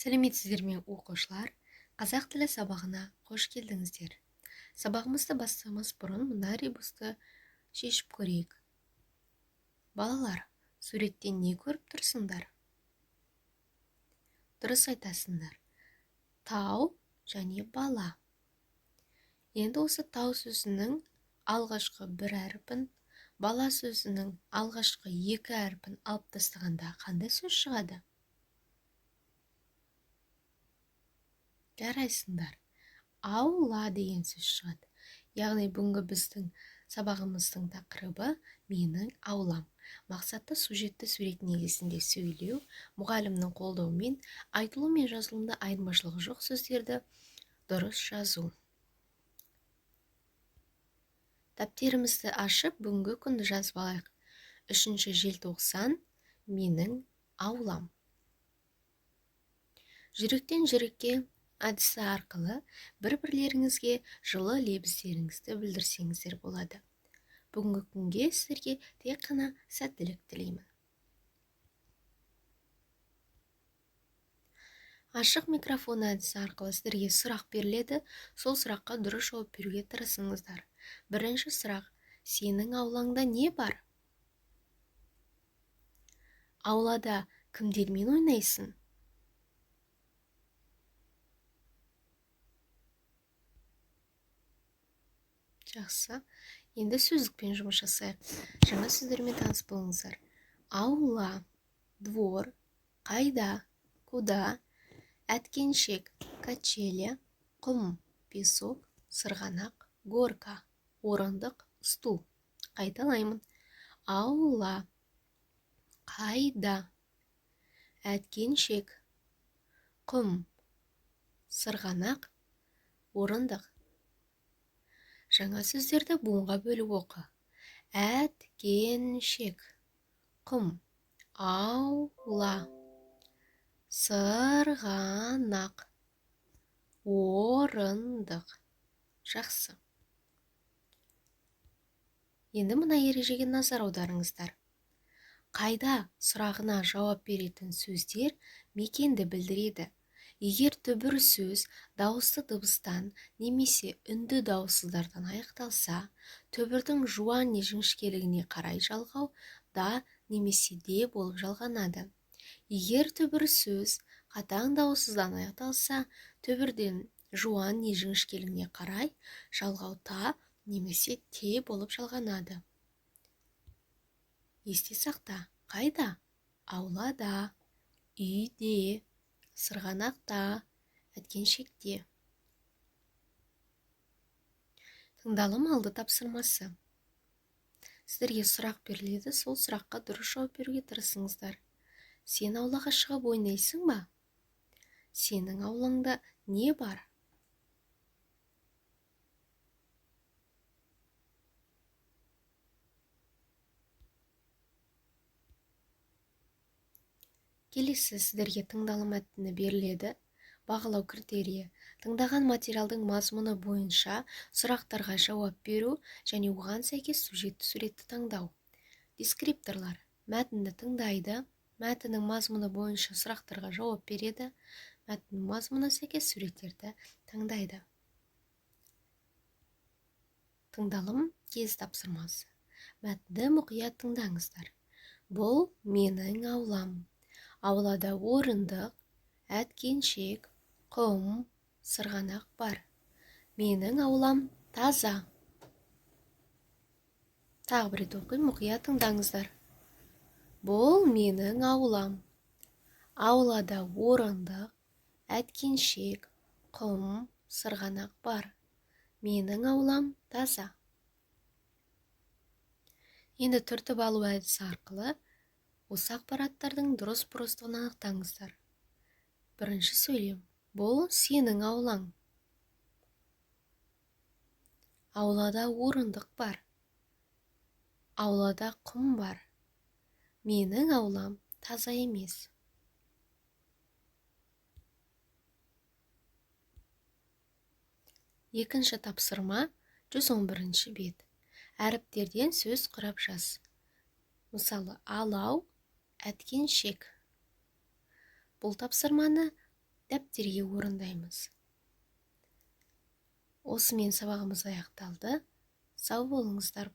Сәлеметсіздер ме, оқушылар! Қазақ тілі сабағына қош келдіңіздер. Сабағымызды бастамас бұрын мына ребусты шешіп көрейік. Балалар, суреттен не көріп тұрсыңдар? Дұрыс айтасыңдар. Тау және бала. Енді осы тау сөзінің алғашқы бір әрпін, бала сөзінің алғашқы екі әрпін алып тастағанда қандай сөз шығады? Жарайсыңдар. Аула деген сөз шығады. Яғни бүгінгі біздің сабағымыздың тақырыбы менің аулам. Мақсатты сюжетті сурет негізінде сөйлеу, мұғалімнің қолдауымен айтылу мен жазылуында айырмашылығы жоқ сөздерді дұрыс жазу. Дәптерімізді ашып, бүгінгі күнді жазып алайық. 3 желтоқсан, менің аулам. Жүректен жүрекке әдісі арқылы бір-бірлеріңізге жылы лебіздеріңізді білдірсеңіздер болады. Бүгінгі күнге сіздерге тек қана сәттілік тілеймін. Ашық микрофон әдісі арқылы сіздерге сұрақ беріледі. Сол сұраққа дұрыс жауап беруге тырысыңыздар. Бірінші сұрақ. Сенің аулаңда не бар? Аулада кімдермен ойнайсың? Жақсы. Енді сөздікпен жұмыс жасайық. Жаңа сөздермен таныс болыңыздар. Аула, двор, қайда, куда, әткеншек, качеля, құм, песок, сырғанақ, горка, орындық, стул. Қайталаймын. Аула, қайда, әткеншек, құм, сырғанақ, орындық. Жаңа сөздерді буынға бөліп оқы. Әткеншек, құм, аула, сырғанақ, орындық. Жақсы. Енді мына ережеге назар аударыңыздар. Қайда сұрағына жауап беретін сөздер мекенді білдіреді. Егер түбір сөз дауысты дыбыстан немесе үнді дауыссыздардан аяқталса, түбірдің жуан не жіңішкелігіне қарай жалғау да немесе де болып жалғанады. Егер түбір сөз қатаң дауыссыздан аяқталса, түбірден жуан не жіңішкелігіне қарай жалғау та немесе те болып жалғанады. Есте сақта, қайда? Аулада, үйде, сырғанақта, әткеншекте. Тыңдалым алды тапсырмасы. Сіздерге сұрақ беріледі, сол сұраққа дұрыс жауап беруге тырысыңыздар. Сен аулаға шығып ойнайсың ба? Сенің аулаңда не бар? Келесі сіздерге тыңдалым мәтіні беріледі. Бағалау критерийі. Тыңдаған материалдың мазмұны бойынша сұрақтарға жауап беру және оған сәйкес сюжетті суретті таңдау. Дескрипторлар мәтінді тыңдайды, мәтіннің мазмұны бойынша сұрақтарға жауап береді, мәтіннің мазмұнына сәйкес суреттерді таңдайды. Тыңдалым кез тапсырмасы. Мәтінді мұқият тыңдаңыздар. Бұл менің аулам. Аулада орындық, әткеншек, құм, сырғанақ бар. Менің аулам таза. Тағы бір рет оқимын, мұқият тыңдаңыздар. Бұл менің аулам. Аулада орындық, әткеншек, құм, сырғанақ бар. Менің аулам таза. Енді түртіп алу әдісі арқылы осы ақпараттардың дұрыс бұрыстығын анықтаңыздар. Бірінші сөйлем. Бұл сенің аулаң. Аулада орындық бар. Аулада құм бар. Менің аулам таза емес. Екінші тапсырма 111 бет. Әріптерден сөз құрап жаз. Мысалы, алау, әткеншек. Бұл тапсырманы Дәптерге орындаймыз. Осымен сабағымыз аяқталды. Сау болыңыздар!